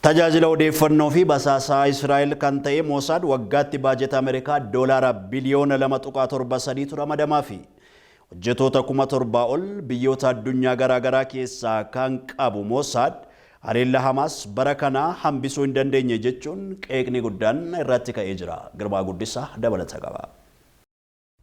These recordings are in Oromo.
Tajaajila odeeffannoo fi basaasaa Israa'el kan ta'e Moosaad waggaatti baajeta Ameerikaa doolaara biliyoona 2.73tu ramadamaafi. Hojjettoota 7,000 ol biyyoota addunyaa garaagaraa keessaa kan qabu Moosaad haleellaa Hamaas bara kanaa hambisuu hin dandeenye jechuun qeeqni guddaan irratti ka'ee jira. Girmaa Guddisaa dabalata qaba.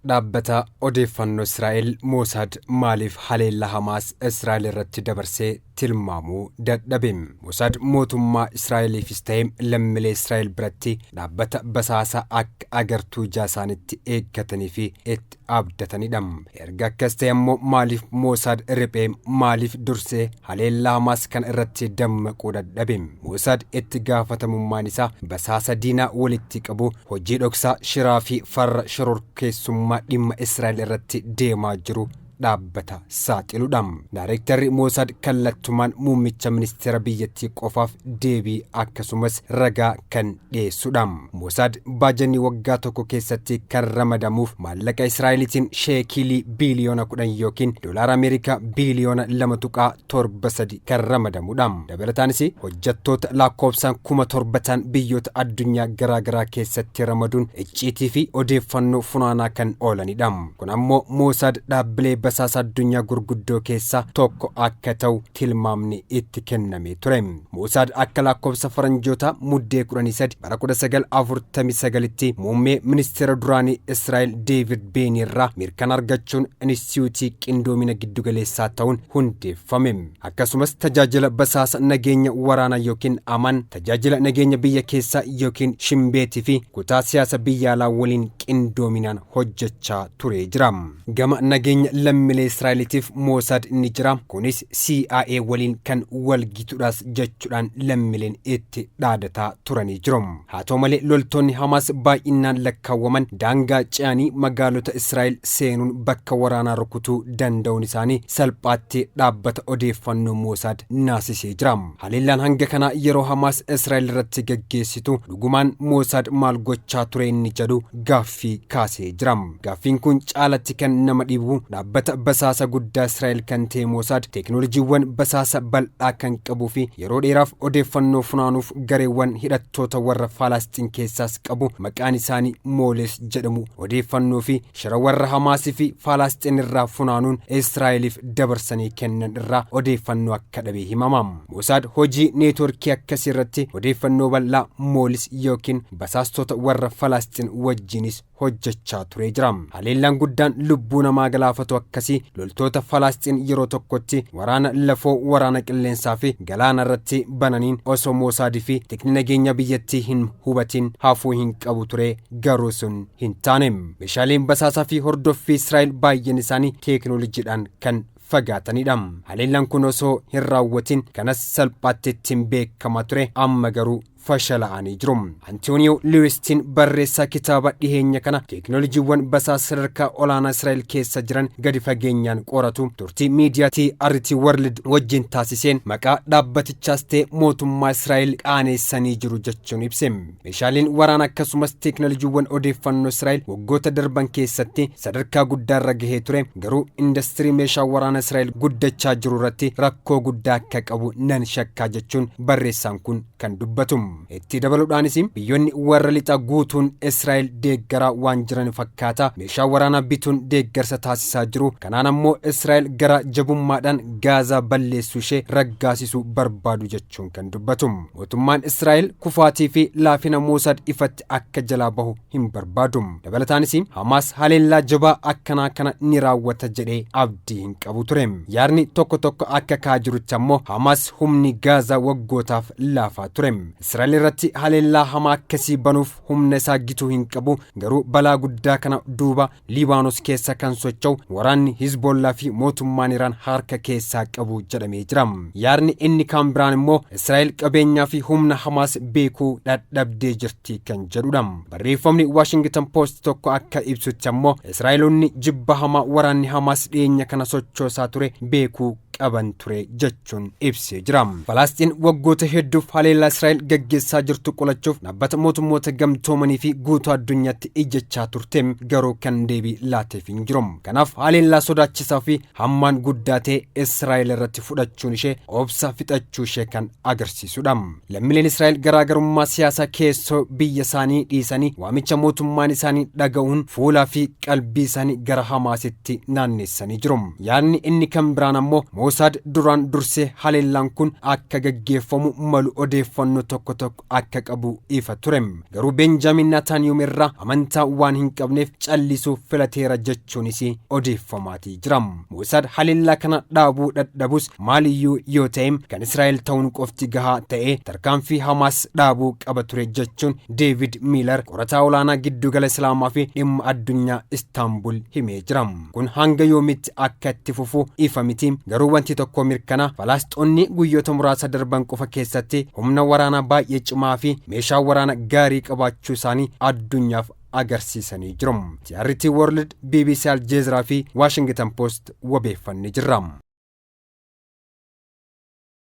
Dhaabbata odeeffannoo Israa'el Moosaad maaliif haleellaa Hamaas Israa'el irratti dabarsee tilmaamuu dadhabe? Moosaad mootummaa Israa'eliifis ta'e lammiilee Israa'el biratti dhaabbata basaasa akka agartuu ijaa isaaniitti eeggatanii fi itti abdatanidha. Erga akkas ta'e ammoo maaliif Moosaad riphee, maaliif dursee haleellaa Hamaas kana irratti dammaquu dadhabe? Moosaad itti gaafatamummaan isaa basaasa diinaa walitti qabu, hojii dhoksaa, shiraa fi farra shororkeessummaa dhimma Israa'el irratti deemaa jiru dhaabbata saaxiludha. Daareektarri Moosaad kallattumaan muummicha ministeera biyyattii qofaaf deebii akkasumas ragaa kan dhiyeessudha. Moosaad baajanni waggaa tokko keessatti kan ramadamuuf maallaqa Israa'eliitiin sheekilii biiliyoona 10 yookiin doolaara Ameerikaa biiliyoona 2.73 kan ramadamudha. Dabalataanis hojjettoota lakkoofsaan 7,000 ta'an biyyoota addunyaa garaagaraa keessatti ramaduun icciitii fi odeeffannoo funaanaa kan oolanidha. Kun ammoo Moosaad dhaabbilee basaasa addunyaa gurguddoo keessaa tokko akka ta'u tilmaamni itti kennamee ture. Moosaad akka lakkoofsa faranjoota Muddee 13 bara 1949tti muummee ministeera duraanii Israa'el Deevid Beenii irraa mirkana argachuun Inistituutii Qindoomina Giddugaleessaa ta'uun hundeeffame. Akkasumas tajaajila basaasa nageenya waraanaa yookiin Aman, tajaajila nageenya biyya keessaa yookiin Shimbeetii fi kutaa siyaasa biyya alaa waliin qindoominaan hojjechaa turee jira. Gama nageenya lammiilee Israa'eliitiif Moosaad ni jira. Kunis CIA waliin kan wal gitudhaas jechuudhaan lammiileen itti dhaadataa turanii jiru. Haa ta'u malee, loltoonni Hamaas baay'inaan lakkaawwaman daangaa ce'anii magaalota Israa'el seenuun bakka waraanaa rukutuu danda'uun isaanii salphaatti dhaabbata odeeffannoo Moosaad naasisee jira. Haleellaan hanga kanaa yeroo Hamaas Israa'el irratti gaggeessitu dhugumaan Moosaad maal gochaa ture inni jedhu gaaffii kaasee jira. Gaaffiin kun caalatti kan nama dhibu, dhaabbata basaasa guddaa Israa'el kan ta'e Moosaad teeknooloojiiwwan basaasa bal'aa kan qabuu fi yeroo dheeraaf odeeffannoo funaanuuf gareewwan hidhattoota warra Falasxiin keessaas qabu maqaan isaanii Mooles jedhamu odeeffannoo fi shira warra Hamaasii fi Falasxiin irraa funaanuun Israa'eliif dabarsanii kennan irraa odeeffannoo akka dhabe himama. Moosaad hojii neetworkii akkasii irratti odeeffannoo bal'aa Moolis yookiin basaastota warra Falasxiin wajjinis hojjechaa turee jira. Haleellaan guddaan lubbuu namaa galaafatu akkasii loltoota Falasxiin yeroo tokkotti waraana lafoo, waraana qilleensaa fi galaana irratti bananiin osoo Moosaadii fi tikni nageenya biyyattii hin hubatin hafuu hin qabu ture, garuu sun hin taane. Meeshaaleen basaasaa fi hordoffii Israa'el baay'een isaanii teeknooloojiidhaan kan fagaatanidha. Haleellaan kun osoo hin raawwatin kanas salphaatti ittiin beekama ture, amma garuu fashala'anii jiru. Antooniyoo Liwistiin barreessaa kitaaba dhiheenya kana teeknooloojiiwwan basaasa sadarkaa olaanaa Israa'el keessa jiran gadi fageenyaan qoratu turtii miidiyaa TRT World wajjin taasiseen maqaa dhaabbatichaas ta'e mootummaa Israa'el qaaneessanii jiru jechuun ibse. Meeshaaleen waraanaa akkasumas teeknooloojiiwwan odeeffannoo Israa'el waggoota darban keessatti sadarkaa guddaarra gahee ture, garuu indastirii meeshaa waraanaa Israa'el guddachaa jiru irratti rakkoo guddaa akka qabu nan shakkaa jechuun barreessaan kun kan dubbatu. Itti dabaluudhaanis, biyyoonni warra lixaa guutuun Israa'el deeggaraa waan jiran fakkaata, meeshaa waraanaa bituun deeggarsa taasisaa jiru. Kanaan ammoo Israa'el gara jabummaadhaan Gaazaa balleessuu ishee raggaasisuu barbaadu jechuun kan dubbatu. Mootummaan Israa'el kufaatii fi laafina Moosaad ifatti akka jalaa bahu hin barbaadu. Dabalataanis Hamaas haleellaa jabaa akkanaa kana ni raawwata jedhee abdii hin qabu ture. Yaadni tokko tokko akka ka'aa jirutti ammoo Hamaas humni Gaazaa waggootaaf laafaa ture. Israa'el irratti haleellaa hamaa akkasii banuuf humna isaa gituu hin qabu, garuu balaa guddaa kana duuba Liibaanos keessa kan socho'u waraanni Hizbollaa fi mootummaan Iraan harka keessaa qabu jedhamee jira. Yaadni inni kaan biraan immoo Israa'el qabeenyaa fi humna Hamaas beekuu dadhabdee jirti kan jedhudha. Barreeffamni Washington Post tokko akka ibsutti ammoo Israa'eloonni jibba hamaa waraanni Hamaas dhiyeenya kana sochoosaa ture beekuu Qaban ture jechuun ibsee jira. Falastiin waggoota hedduuf haleellaa Israa'el gaggeessaa jirtu qolachuuf Dhaabbata Mootummoota Gamtoomanii fi guutuu addunyaatti iyyachaa turte, garuu kan deebii laateef hin jiru. Kanaaf haleellaa sodaachisaa fi hammaan guddaa ta'e Israa'el irratti fudhachuun ishee obsa fixachuu ishee kan agarsiisudha. Lammiileen Israa'el garaagarummaa siyaasaa keessoo biyya isaanii dhiisanii waamicha mootummaan isaanii dhaga'uun fuulaa fi qalbii isaanii gara Hamaasitti naanneessanii jiru. Yaadni inni kan biraan ammoo Moosaad duraan dursee haleellaan kun akka gaggeeffamu malu odeeffannoo tokko tokko akka qabu ifa ture. Garuu Benjaamin Naataaniyuum irraa amantaa waan hin qabneef callisuu filateera jechuunis odeeffamaatii jira. Moosaad haleellaa kana dhaabuu dadhabus, maaliyyuu yoo ta'e kan Israa'el ta'uun qofti gahaa ta'ee tarkaanfii Hamaas dhaabuu qaba ture jechuun Deevid Miilar, qorataa olaanaa giddugala Islaamaa fi dhimma addunyaa Istaanbul, himee jira. Kun hanga yoomitti akka itti fufu ifa miti, garuu wanti tokko mirkana: Falaasxoonni guyyoota muraasa darban qofa keessatti humna waraanaa baay'ee cimaa fi meeshaa waraana gaarii qabaachuu isaanii addunyaaf agarsiisanii jiru. TRT World, BBC, Aljeeziraa fi Washington Post wabeeffannee jirra.